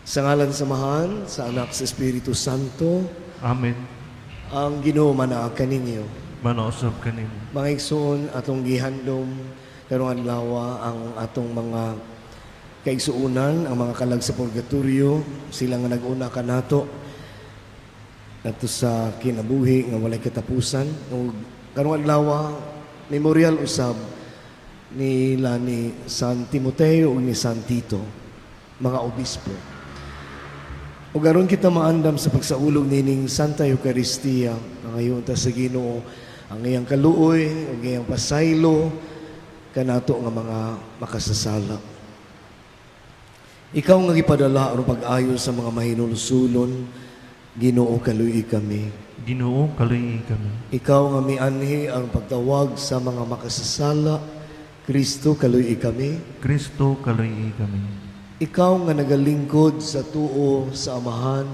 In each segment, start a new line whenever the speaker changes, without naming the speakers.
Sa ngalan sa Amahan, sa Anak, sa Espiritu Santo,
Amen.
Ang Ginoo manaa kaninyo.
Manausab kanimo.
Mga igsoon, atong gihandom karong adlaw ang atong mga kaigsuonan, ang mga kalag sa purgatorio, sila nga nag-una kanato adto sa kinabuhi nga walay katapusan. Ug karong adlaw memorial usab nila ni San Timoteo ug ni San Tito, mga obispo. Ug aron kita maandam sa pagsaulog nining Santa Eucharistia, mangayo ta sa Ginoo ang iyang kaluoy ug iyang pasaylo kanato nga mga makasasala. Ikaw nga gipadala aron pag-ayo sa mga mahinulsulon, Ginoo, kaluy kami.
Ginoo, kaluy kami.
Ikaw nga mianhi aron pagtawag sa mga makasasala, Kristo, kaluy kami.
Kristo, kaluy kami.
Ikaw nga nagalingkod sa tuo sa Amahan,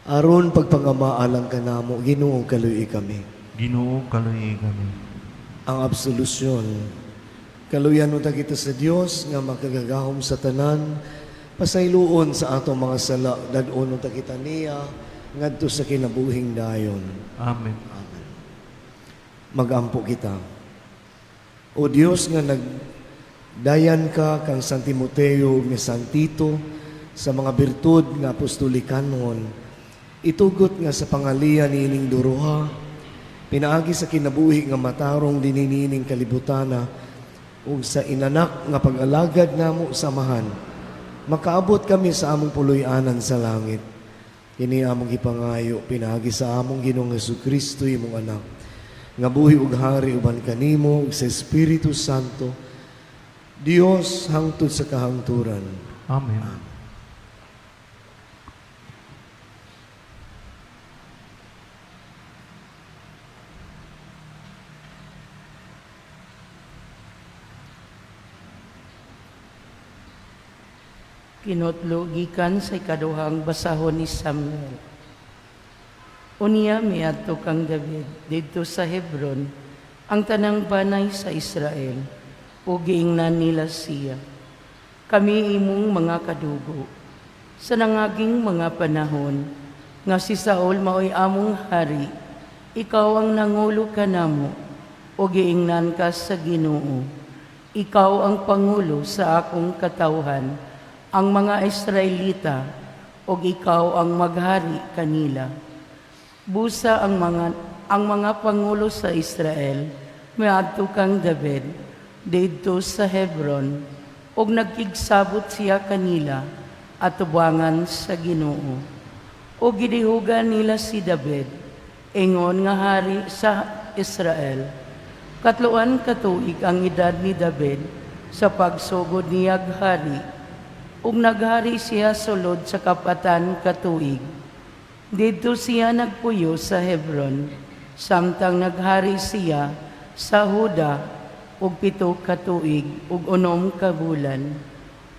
aron pagpangamaalang kanamo, Ginoo, kaluy kami.
Ginoo, kaluy kami.
Ang absolusyon. Kaluyan unta kita sa Dios nga makagagahom sa tanan, pasayloon sa atong mga sala, dad-on unta kita niya ngadto sa kinabuhing dayon.
Amen.
Amen. Magampo kita. O Dios nga nagdayan ka kang San Timoteo ug ni San Tito sa mga birtud nga apostolikanon, itugot nga sa pangalian niining duruha, pinaagi sa kinabuhi nga matarong dininining kalibutana ug sa inanak nga pag-alagad namo sa Amahan, makaabot kami sa among puloy-anan sa langit. Kini among gipangayo pinaagi sa among Ginoong Hesukristo, imong anak, nga buhi ug hari uban kanimo ug sa Espiritu Santo, Dios hangtod sa kahangturan.
Amen.
Kinotlo gikan sa ikaduhang basahon ni Samuel. Unya miadto kang David didto sa Hebron ang tanang banay sa Israel ug giingnan nila siya. Kami imong mga kadugo sa nangaging mga panahon nga si Saul maoy among hari, ikaw ang nangulo kanamo ug giingnan ka sa Ginoo. Ikaw ang pangulo sa akong katawhan, ang mga Israelita, ug ikaw ang maghari kanila. Busa ang mga pangulo sa Israel miadto kang David didto sa Hebron ug nagkigsabot siya kanila atubangan sa Ginoo. Ug gidihugan nila si David ingon nga hari sa Israel. 31 ka tuig ang edad ni David sa pagsugod niyag hari, ug naghari siya sulod sa 40 ka tuig. Didto siya nagpuyo sa Hebron, samtang naghari siya sa Huda og 7 ka tuig ug 6 ka bulan.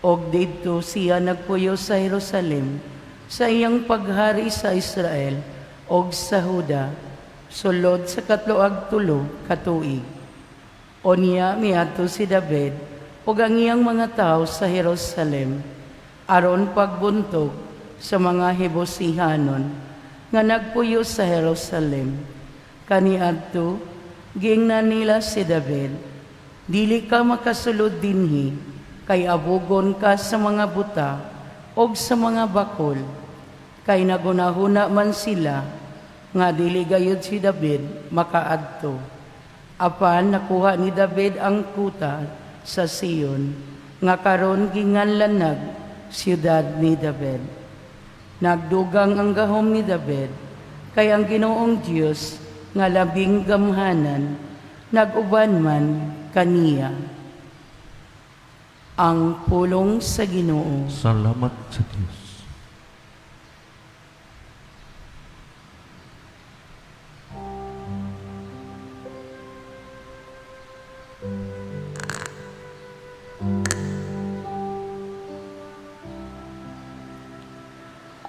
Og didto siya nagpuyo sa Jerusalem sa iyang paghari sa Israel og sa Huda sulod sa 33 ka tuig. Unya miadto si David ug ang iyang mga tawo sa Jerusalem aron pagbuntog sa mga Jebusihanon nga nagpuyo sa Jerusalem. Kaniadto giingnan nila si David, "Dili ka makasulod dinhi kay abugon ka sa mga buta og sa mga bakol." Kay nagunahuna man sila nga dili gayud si David makaadto. Apan nakuha ni David ang kuta sa Sion nga karon ginganlanag siyudad ni David. Nagdugang ang gahom ni David kay ang Ginoong Dios nga labing gamhanan nag-uban man kaniya. Ang pulong sa Ginoo.
Salamat sa Dios.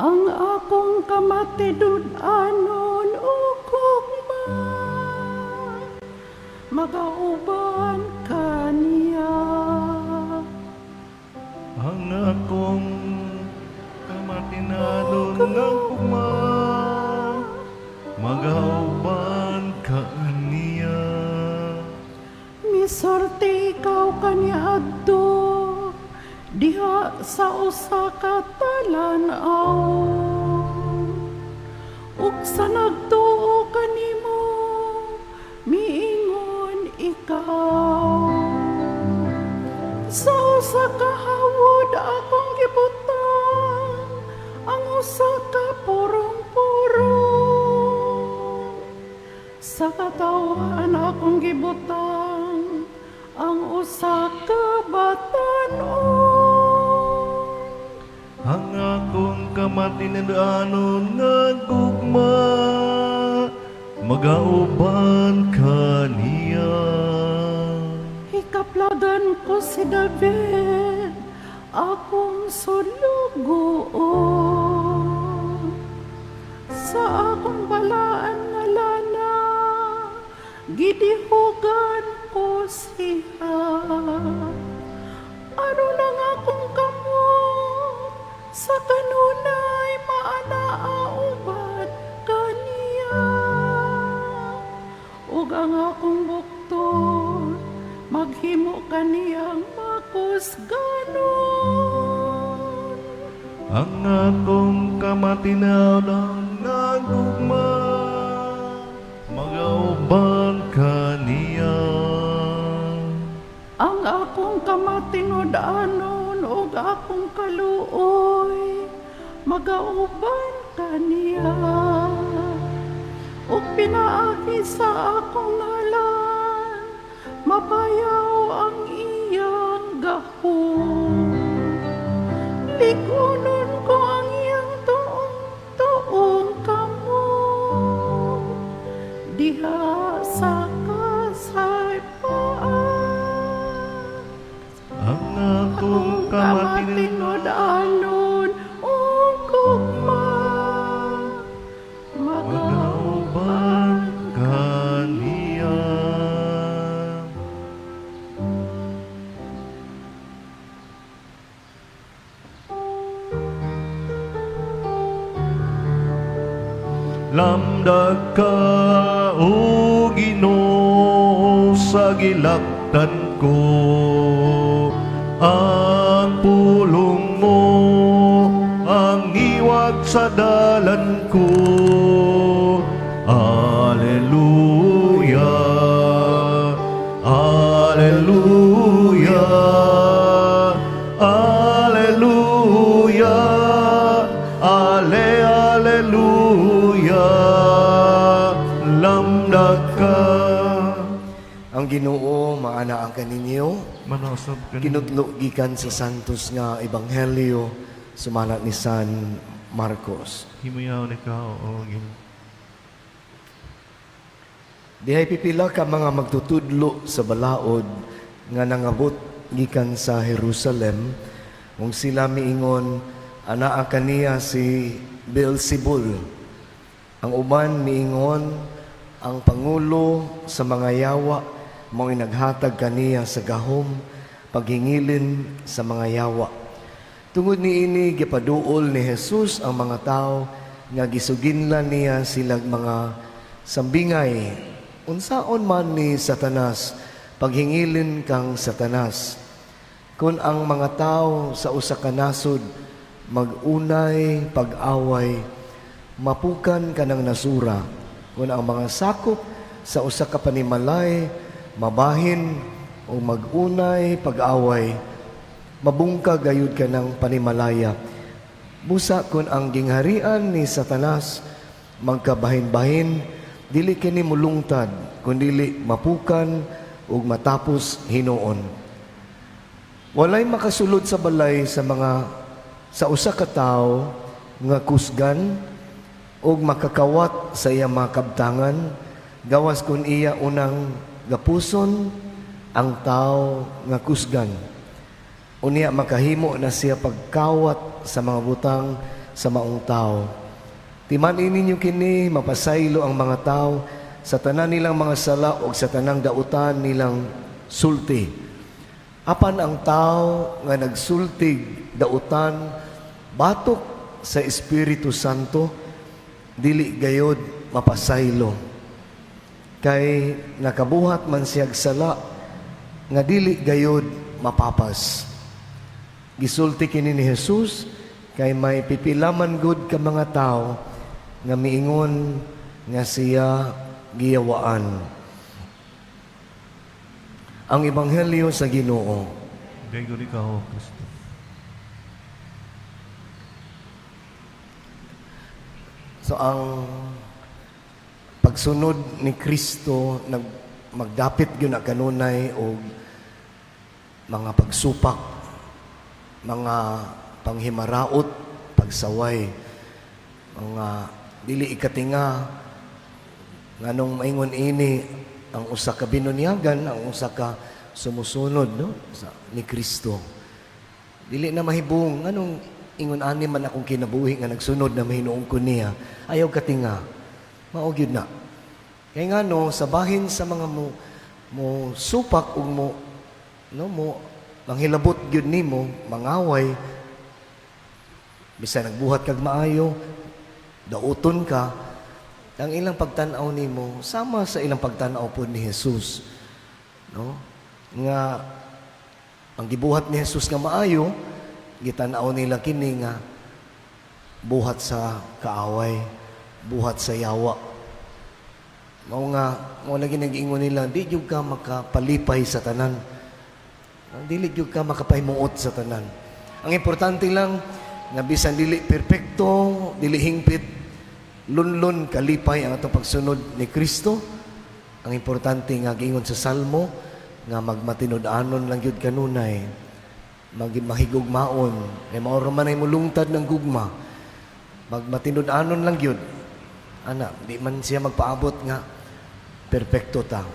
Ang akong kamatinud-anon ug gugma magauban kaniya.
Ang akong
usa ka talan-awon. Ug sa nagtuo kanimo, miingon ikaw. Sa usa ka hawod akong gibutang ang usa ka purong-purong. Sa katawhan akong gibutang ang usa ka batan-on.
Ang akong kamatinud-anon nga gugma magauban kaniya.
Hikaplagan ko si David, akong sulugoon. Sa akong balaan nga lana, gidihugan ko siya. Aron ang akong kamot sa kanunay maanaa uban kaniya. Ug ang akong buktot maghimo kaniyang makusganon.
Ang akong kamatinud-anon nga gugma magauban kaniya.
Ang akong kamatinud-anon ug akong kaluoy magauban kaniya. Ug pinaagi sa akong ngalan mabayaw ang iyang gahom. Lig-unon ko ang iyang tuong tuong kamot diha sa kasaypaan.
Ang akong kamatinud
Kamatinud-anon ug gugma
magauban kaniya. Lamdag ka, O Ginoo, sa gilaktan ko. Ang pulong mo, ang iwag sa dalan ko. Alleluia, Alleluia, Alleluia, Ale, Alleluia, lamdag ka.
Ang Ginoo maanaa kaninyo.
Manausab ka.
Kinudlo gikan sa Santos nga Ebanghelyo sumala ni San Marcos.
Himuyaw ikaw, O Ginoo.
Dihay pipila ka mga magtutudlo sa balaod nga nangabot gikan sa Jerusalem, kung sila miingon, anaa kaniya si Beelzebul. Ang uban miingon, ang pangulo sa mga yawa mao naghatag kaniya sa gahom paghingilin sa mga yawa. Tungod niini, gipaduol ni Jesus ang mga tao nga gisuginlan niya silag mga sambingay. Unsaon man ni Satanas paghingilin kang Satanas? Kung ang mga tao sa usa ka nasod mag-unay pag-away, mapukan kanang nasura. Kung ang mga sakop sa usa ka panimalay mabahin o mag-unay pag-away, mabungka gayud kanang panimalaya. Busa kung ang gingharian ni Satanas magkabahin-bahin, dili kini mulungtad, kundili mapukan ug matapos hinuon. Walay makasulod sa balay sa usa ka tawo nga kusgan ug makakawat sa iya mga kabtangan, gawas kun iya unang gapuson ang tawo nga kusgan. Unya makahimo na siya pagkawat sa mga butang sa maong tao. Timan-i ninyo kini, mapasaylo ang mga tao sa tanan nilang mga sala o sa tanang dautan nilang sulti. Apan ang tao nga nagsultig dautan batok sa Espiritu Santo, dili gayod mapasaylo. Kay nakabuhat man siyag sala nga dili gayod mapapas. Gisulti kini ni Jesus kay may pipilaman gud ka mga tao nga miingon nga siya giyawaan. Ang Ebanghelyo sa Ginoo.
Dayon ikaw, O Kristo.
So ang pagsunod ni Kristo nag magdapit gyud na kanunay og mga pagsupak, mga panghimaraot, pagsaway, mga dili ikatinga, nganong maingon ini ang usa ka binunyagan, ang usa ka sumusunod, no, sa ni Kristo. Dili na mahibong nganong ingon ani man akong kinabuhi nga nagsunod na mahinuong ko niya. Ayaw katinga. Mao gyud na. Kay ngano sa bahin sa mga mo supak ug mo, no, mo manghilabot gyud nimo, mangaway, bisan nagbuhat kag maayo, dauton ka, ang ilang pagtan-aw nimo sama sa ilang pagtan-aw pod ni Jesus, no, nga ang gibuhat ni Jesus nga maayo, gitan-aw nila kini nga buhat sa kaaway, buhat sa yawa. Mao nga mao lagi nag-ingon nila, di gyud ka makapalipay sa tanan, dili gyud ka makapahimuot sa tanan. Ang importante lang nga bisan dili perpekto, dili hingpit, lunlun kalipay ang atong pagsunod ni Kristo. Ang importante nga giingon sa Salmo nga magmatinud-anon lang gyud kanunay, mahigugmaon, kay mao ra man ay mulungtad ng gugma. Magmatinud-anon lang gyud ana, di man siya magpaabot nga perpekto ta.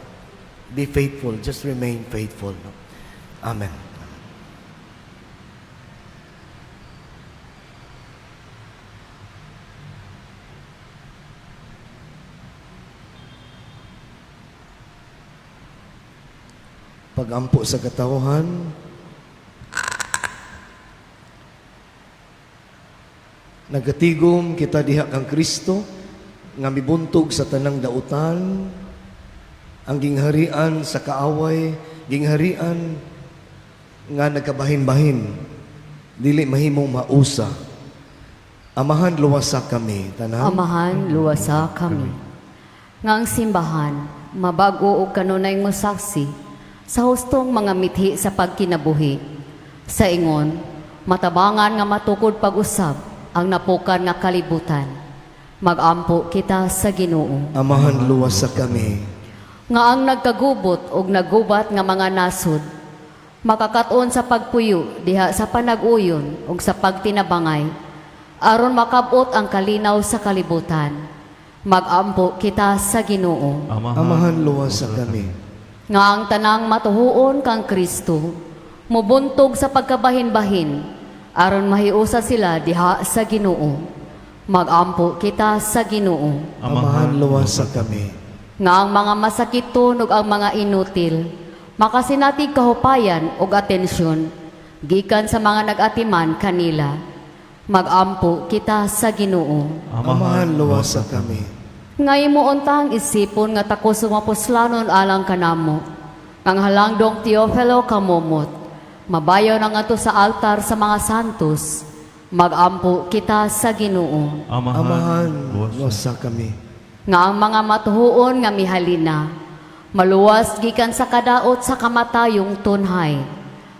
Be faithful, just remain faithful, no? Amen. Pagampo sa katawhan. Nagatigom kita diha kang Kristo nga mibuntog sa tanang dautan, ang gingharian sa kaaway, gingharian nga nagkabahin-bahin, dili mahimong mausa. Amahan, luwasa kami. Tanan.
Amahan, luwasa kami. Nga ang simbahan, mabago og kanunay mo saksi sa hustong mga mithi sa pagkinabuhi. Sa ingon, matabangan nga matukod pag-usab ang napukan nga kalibutan. Magampo kita sa Ginoo.
Amahan, luwasa kami.
Nga ang nagkagubot og nagubat nga mga nasod, makakaton sa pagpuyo diha sa panag-uyon ug sa pagtinabangay, aron makabot ang kalinaw sa kalibutan. Magampo kita sa Ginoo.
Amahan,
Amahan, luwasa kami.
Nga ang tanang matuhuon kang Kristo, mubuntog sa pagkabahin-bahin, aron mahiusa sila diha sa Ginoo. Magampo kita sa Ginoo.
Amahan, luwasa kami.
Nga ang mga masakiton ug ang mga inutil makasinatig kahupayan ug atensyon gikan sa mga nag-atiman kanila. Magampo kita sa Ginoo.
Amahan, luwasa kami.
Nga imuuntang isipon nga tako sumapuslanon alang kanamo. Ang halangdong Teofilo kamomot, mabayaw na ngadto sa altar sa mga santos. Magampo kita sa Ginoo.
Amahan,
Amahan,
luwasa
luwasa kami.
Nga ang mga matuhuon nga mihalina, maluwas gikan sa kadaot sa kamatayong tunhay.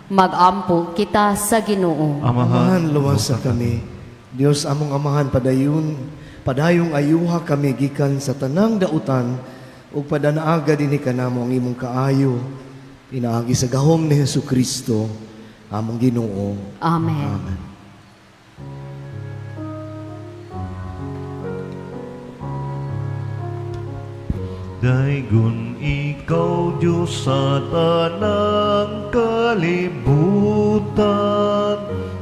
Magampo kita sa Ginoo.
Amahan, luwasa kami. Diyos among Amahan, padayon, padayong ayuha kami gikan sa tanang dautan ug padanaaga dinhi kanamo ang imong kaayo pinaagi sa gahom ni Hesus Kristo among Ginoo.
Amen.
Amen.
Daygon ikaw, Diyos, sa tanang kalibutan,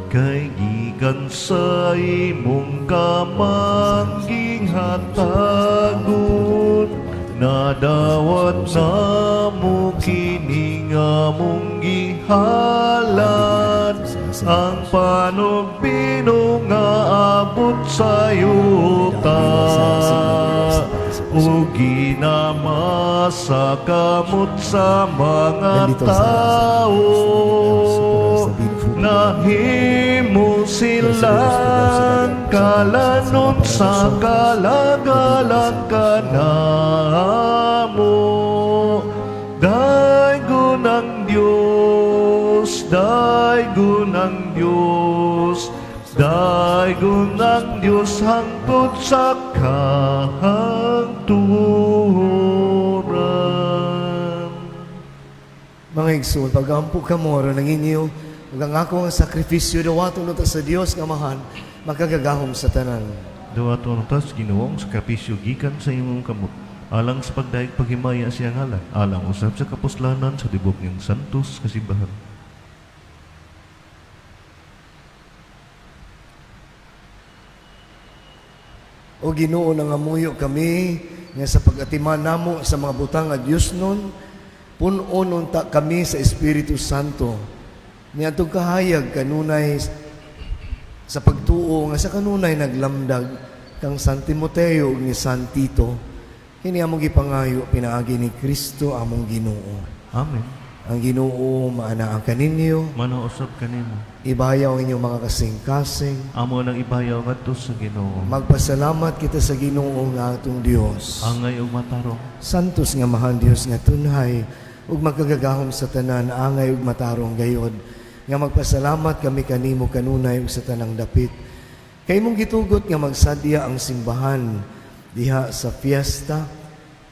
kay gikan sa imong kamangging hatagon, nadawat namo kini nga mong gihalad, ang panugbinog nga abot sa yuta ug ginama sa kamot sa mga
Bendito sa
tao. Nahimo silang kalanon sa kalagalang kanamo. Daygon ang Diyos, daygon ang Diyos, daygon ang Diyos hangtod sa kahangturan.
Mga igsoon, pagampo kamo aron ang inyo ug ang ako nga sakripisyo dawaton unta sa Dios nga Amahan makagagahom sa tanan.
Dawaton unta sa Ginoo ang sakripisyo gikan sa imong kamot alang sa pagdayeg paghimaya sa iyang ngalan, alang usab sa kapuslanan sa tibok niyang santos nga simbahan.
O Ginoo, nangamuyo kami nga sa pag-atiman namo sa mga butang nga Dios nun, pun-on unta kami sa Espiritu Santo. Niadtong kahayag kanunay sa pagtuo nga sa kanunay naglamdag kang San Timoteo ug ni San Tito. Kini among gipangayo pinaagi ni Kristo among Ginoo.
Amen.
Ang Ginoo maanaa kaninyo,
Manausab kanimo.
ibayaw ang inyong mga kasing-kasing.
Amo nang ibayaw ngadto sa Ginoo.
Magpasalamat kita sa Ginoo nga atong Dios.
Angay ug matarong.
Santos nga mahan Dios nga tunhay ug magkagagahom sa tanan, angay ug matarong gayod nga magpasalamat kami kanimo kanunay ug sa tanang dapit. Kay imong gitugot nga magsadya ang simbahan diha sa fiesta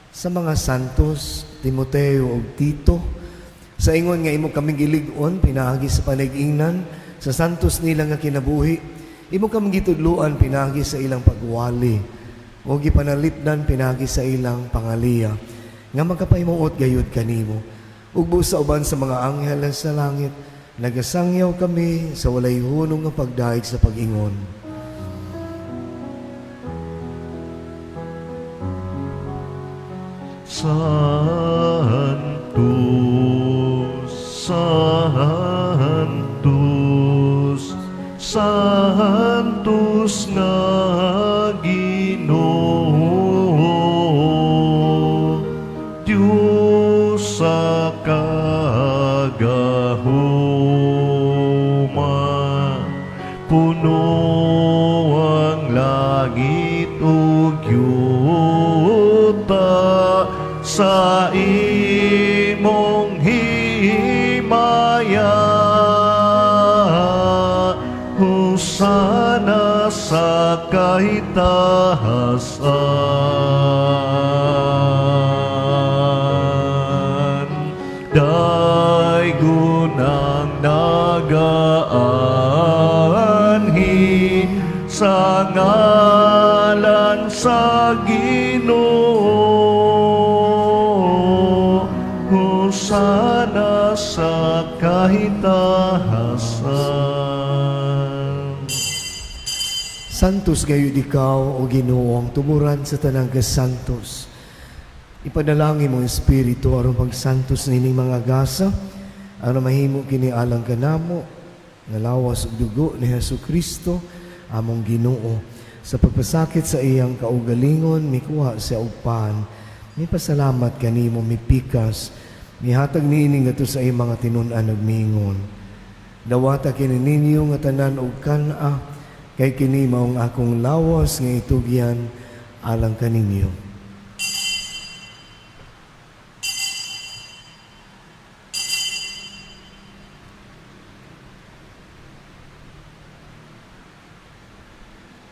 sa mga santos Timoteo ug Tito, sa ingon nga imo kaming gilig-on pinaagi sa panag-ingnan sa santos nila nga kinabuhi. Imo kaming gitudloan pinaagi sa ilang pagwali o gipanalipdan pinaagi sa ilang pangaliya nga magkapahimuot gayud kanimo. Ug busa uban sa mga anghel sa langit, nagasangyaw kami sa walay hunong nga pagdaig sa pag-ingon.
Santos, Santos, Santos nga Ginoo, Diyos sa kagahuma, puno ang langit ug yuta sa imong himaya. Hosana sa kahitahasan. Daygon ang nagaanhi sa ngalan sa Ginoo. Hosana sa kahitahasan.
Santos gayud ikaw, o Ginoo, ang tumuran sa tanang kasantos. Ipadalangin mo Espiritu aron pagsantos nining mga gasa, aron mahimo kini alang kanamo nga lawas ug dugo ni Hesus Kristo among Ginoo. Sa pagpasakit sa iyang kaugalingon, mikuha siya og pan, mipasalamat kanimo, mipikas, mihatag niini ngadto sa iyang mga tinun-an ug miingon: "Dawata kini ninyo nga tanan og kan-a, kay kini maong akong lawas nga itugyan alang kaninyo."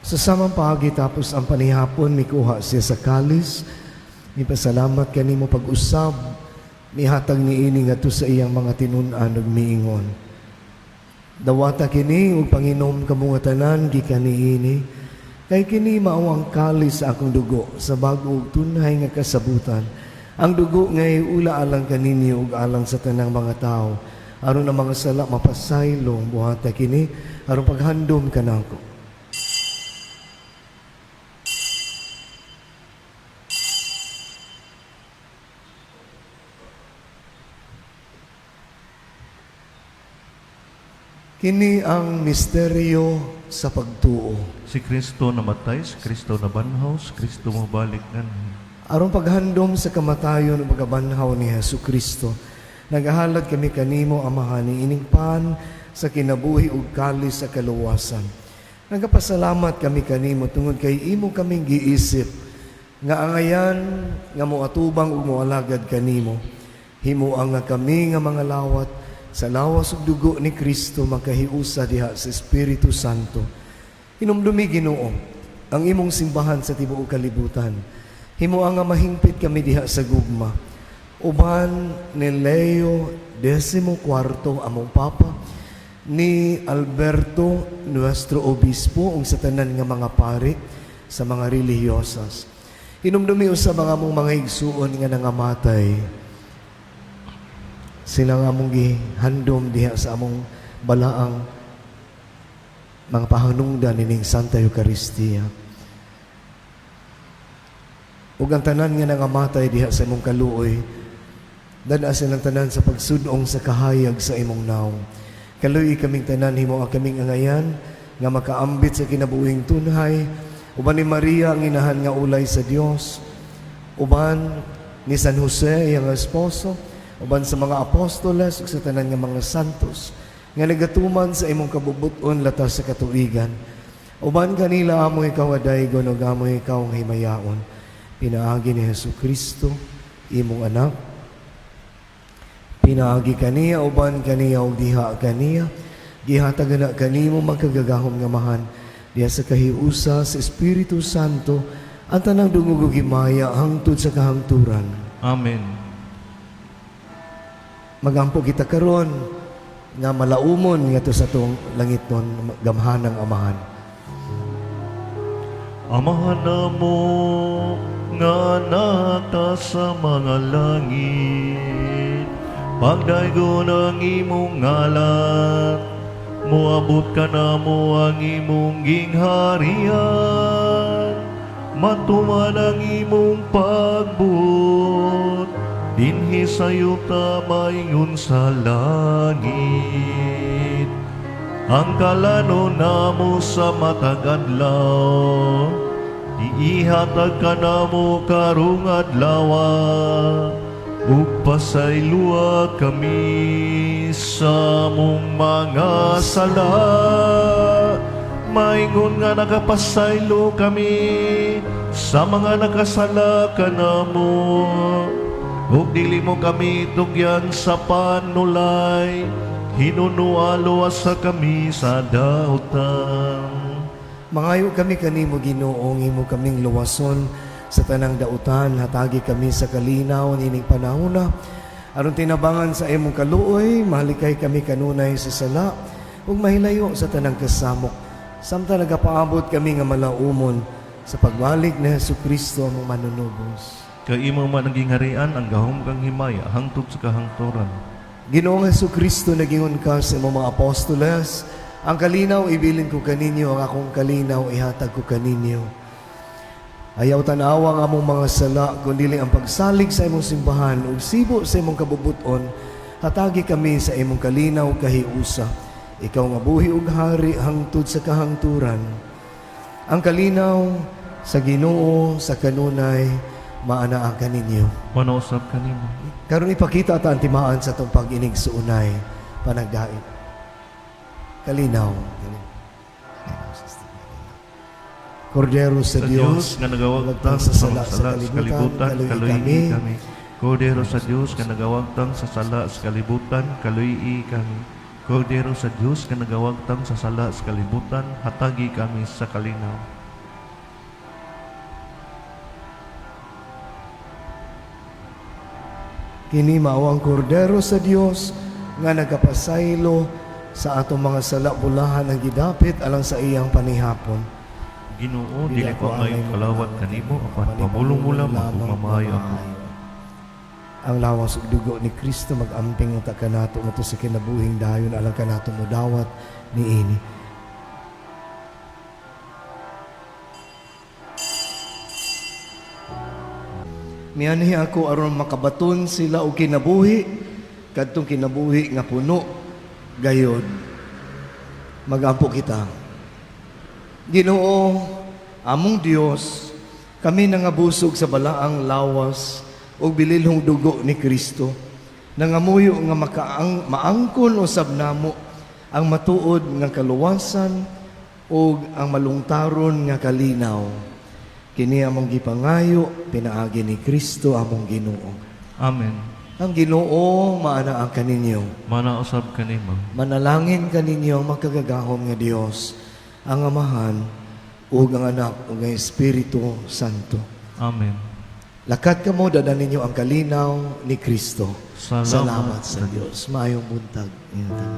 Sa samang paagi tapos ang panihapon, mikuha siya sa kalis, mipasalamat kanimo pag-usab, mihatag niini ngadto sa iyang mga tinun-an ug miingon: "Dawata kini ug panginom kamo nga tanan gikan niini, kay kini mao ang kalis sa akong dugo sa bag-o ug tunhay nga kasabutan. Ang dugo nga iula alang kaninyo ug alang sa tanang mga tawo aron ang mga sala mapasaylo. Buhata kini aron paghandom kanako." Kini ang misteryo sa pagtuo.
Si Kristo namatay, si Kristo nabanhaw, si Kristo mobalik nganhi.
Aron paghandom sa kamatayon ug pagkabanhaw ni Hesus Kristo, nagahalad kami kanimo, Amahan, ining pan sa kinabuhi ug kalis sa kaluwasan. Nagapasalamat kami kanimo tungod kay imo kaming giisip nga angayan nga moatubang ug moalagad kanimo. Himoa nga kami nga mga lawat sa lawas ug dugo ni Kristo makahiusa diha sa Espiritu Santo. Hinumdumi, Ginoo, ang imong simbahan sa tibuok kalibutan. Himoa nga mahingpit kami diha sa gugma. Uban ni Leo XIV, among Papa, ni Alberto, nuestro Obispo, ug sa tanan nga mga pari, sa mga relihiyosas. Hinumdumi usab ang among mga igsuon nga nangamatay. Sila nga among gihandom diha sa among balaang mga pahanungdan nining Santa Eucharistia. Ug ang tanan nga nangamatay diha sa imong kaluoy, dad-a silang tanan sa pagsudong sa kahayag sa imong nawong. Kaluoyi kaming tanan, himoa kaming angayan nga makaambit sa kinabuhing tunhay, uban ni Maria ang inahan nga ulay sa Dios, uban ni San Jose iyang esposo, uban sa mga apostoles ug sa tanan nga mga santos nga nagatuman sa imong kabubut-on latas sa katuigan. Uban kanila amo ikaw nga daygon ug amo ikaw nga himayaon. Pinaagi ni Hesus Kristo, imong anak. Pinaagi kaniya, uban kaniya ug diha kaniya, gihatag na kanimo makagagahom nga Amahan diha sa kahiusa sa Espiritu Santo ang tanang dungog ug himaya hangtod sa kahangturan.
Amen.
Magampo kita karon nga malaumon ngadto sa atong langitnon gamhanang Amahan.
Amahan namo nga naa sa mga langit, pagdaygon ang imong ngalan, moabot kanamo ang imong gingharian, matuman ang imong pagbuot, dinhi sa yuta maingon sa langit. Ang kalanon namo sa matag adlaw, ihatag kanamo karong adlaw, ug pasayloa kami sa among mga sala, maingon nga nakapasaylo kami sa mga nakasala kanamo. Ug dili mo kami tugyan sa panulay, hinunoa luwasa kami sa dautan.
Mangayo kami kanimo, Ginoo, imo kaming luwason sa tanang dautan, hatagi kami sa kalinaw nining panahona aron tinabangan sa imong kaluoy, mahalikay kami kanunay sa sala ug mahilayo sa tanang kasamok samtang nagapaabot kami nga malaumon sa pagbalik ni Hesus Kristo among manunubos.
Kay imo man ang gingharian, ang gahom kang himaya, hangtod sa kahangturan.
Ginoong Hesus Kristo, nagingon ka sa imong mga apostoles, "Ang kalinaw ibilin ko kaninyo, ang akong kalinaw ihatag ko kaninyo." Ayaw tanawa ang among mga sala, kundi ang pagsalig sa imong simbahan ug sibo sa imong kabubuton, hatagi kami sa imong kalinaw kahiusa. Ikaw nga buhi ug hari hangtod sa kahangturan. Ang kalinaw sa Ginoo sa kanunay maanaa kaninyo.
Maanaa usab kanimo.
Karon ipakita ta ang timaan sa atong pag-inigsuonay panagdait. Kalinaw. Kalinaw. Kordero sa
Sa Dios
Dios,
nga nagawagtang sa sala sa kalibutan, kaluyi
kami.
Kami. Kordero sa Dios nga nagawagtang sa sala sa kalibutan, kaluyi kami. Kordero sa Dios nga nagawagtang sa sala sa kalibutan, hatagi kami sa kalinaw.
Kini mao ang Kordero sa Dios nga nagapasaylo sa atong mga sala, bulahan ang gidapit alang sa iyang panihapon.
Ginoo, dili ko angay kalawat kanimo, apan pamulong mo lamang ug mamaayo ako.
Ang lawas ug dugo ni Kristo mag-amping unta kanato ngadto sa kinabuhing dayon alang kanato modawat niini. Mianhi ako aron makabaton sila og kinabuhi, kadtong kinabuhi nga puno gayod. Magampo kita. Ginoo, among Dios, kami nangabusog sa balaang lawas ug bililhong dugo ni Kristo. Nangamuyo nga maangkon usab namo Ang matuod nga kaluwasan ug ang malungtaron nga kalinaw. Kini among gipangayo pinaagi ni Kristo among Ginoo.
Amen.
Ang Ginoo maanaa kaninyo.
Mana usab kanimo.
Manalangin kaninyo ang makagagahom nga Dios, ang Amahan ug ang Anak ug ang Espiritu Santo.
Amen.
Lakat kamo, dad-a ninyo ang kalinaw ni Kristo.
Salamat
Salamat sa Dios. Maayong buntag. Ingat.